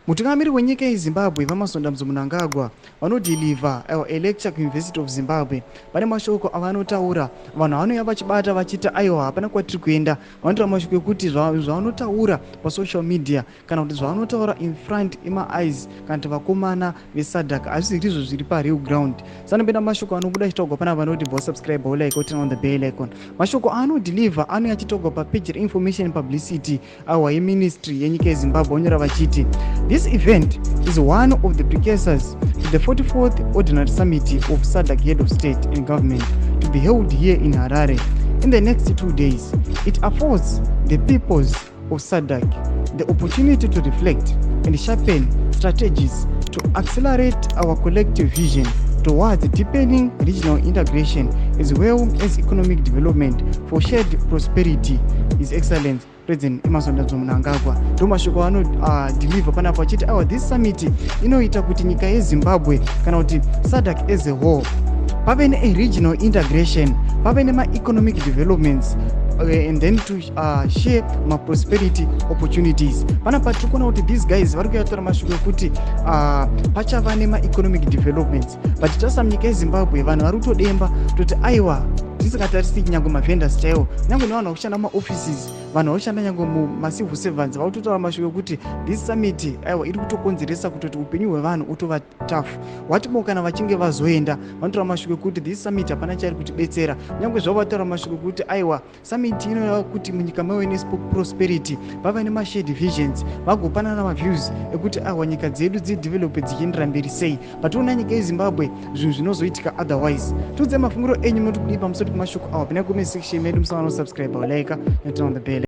Mutungamiri wenyika yeZimbabwe, VaEmmerson Dambudzo Mnangagwa, vanodeliver a lecture kuUniversity of Zimbabwe. Pane mashoko avanotaura, vanhu vanouya vachibata vachiti aiwa, hapana kwatiri kuenda. Vanotaura mashoko ekuti zvavanotaura pasocial media kana kuti zvavanotaura in front emaeyes kana kuti vakomana veSADC hazvisirizvo zviri pareal ground. Sanopinda mashoko anobuda achitaurwa panapa, vanoti bosubscribe, like, turn on the bell icon. Mashoko aanodeliver anouya achitaurwa papage reinformation publicity awa yeministry yenyika yeZimbabwe. Vanyora vachiti, "This event is one of the precursors to the 44th Ordinary Summit of SADC Head of State and Government to be held here in Harare in the next 2 days. It affords the peoples of SADC the opportunity to reflect and sharpen strategies to accelerate our collective vision towards deepening regional integration as well as economic development for shared prosperity." His Excellence President Emmerson Dambudzo Mnangagwa, ndo mashoko anodeliver panapa achiti aiwa, this summit inoita kuti nyika yeZimbabwe kana kuti SADC as a whole pave nearegional integration, pave nemaeconomic developments and then to share maprosperity opportunities. Panapa tiri kuona kuti these guys vari kuyatora mashoko ekuti pachava nemaeconomic developments, but tarisa munyika yeZimbabwe, vanhu vari kutodemba toti aiwa, tisingatarisi nyange mavendors chaiwo, nyange nevanhu vakushanda mumaoffices, vanhu vakushanda nyange mumacivil servants, vari kutotaura mashoko ekuti this summit aiwa, iri kutokonzeresa kutoti upenyu hwevanhu utova tough. Watimo kana vachinge vazoenda, vanotaura mashoko ekuti this summit hapana chairi kutibetsera, nyange zvavo vataura mashoko ekuti aiwa, summit inoreva kuti munyika mave neprosperity, vave nemashared visions, vagopanana maviews ekuti aiwa, nyika dzedu dzidevelope dzichiendera mberi sei. Pationa nyika yeZimbabwe, zvinhu zvinozoitika otherwise. Tiudze mafungiro enyu, munoti kudii pamusoro pemashoko awa? Pinai comment section medu, musawana kusubscribe, like, and turn on the bell.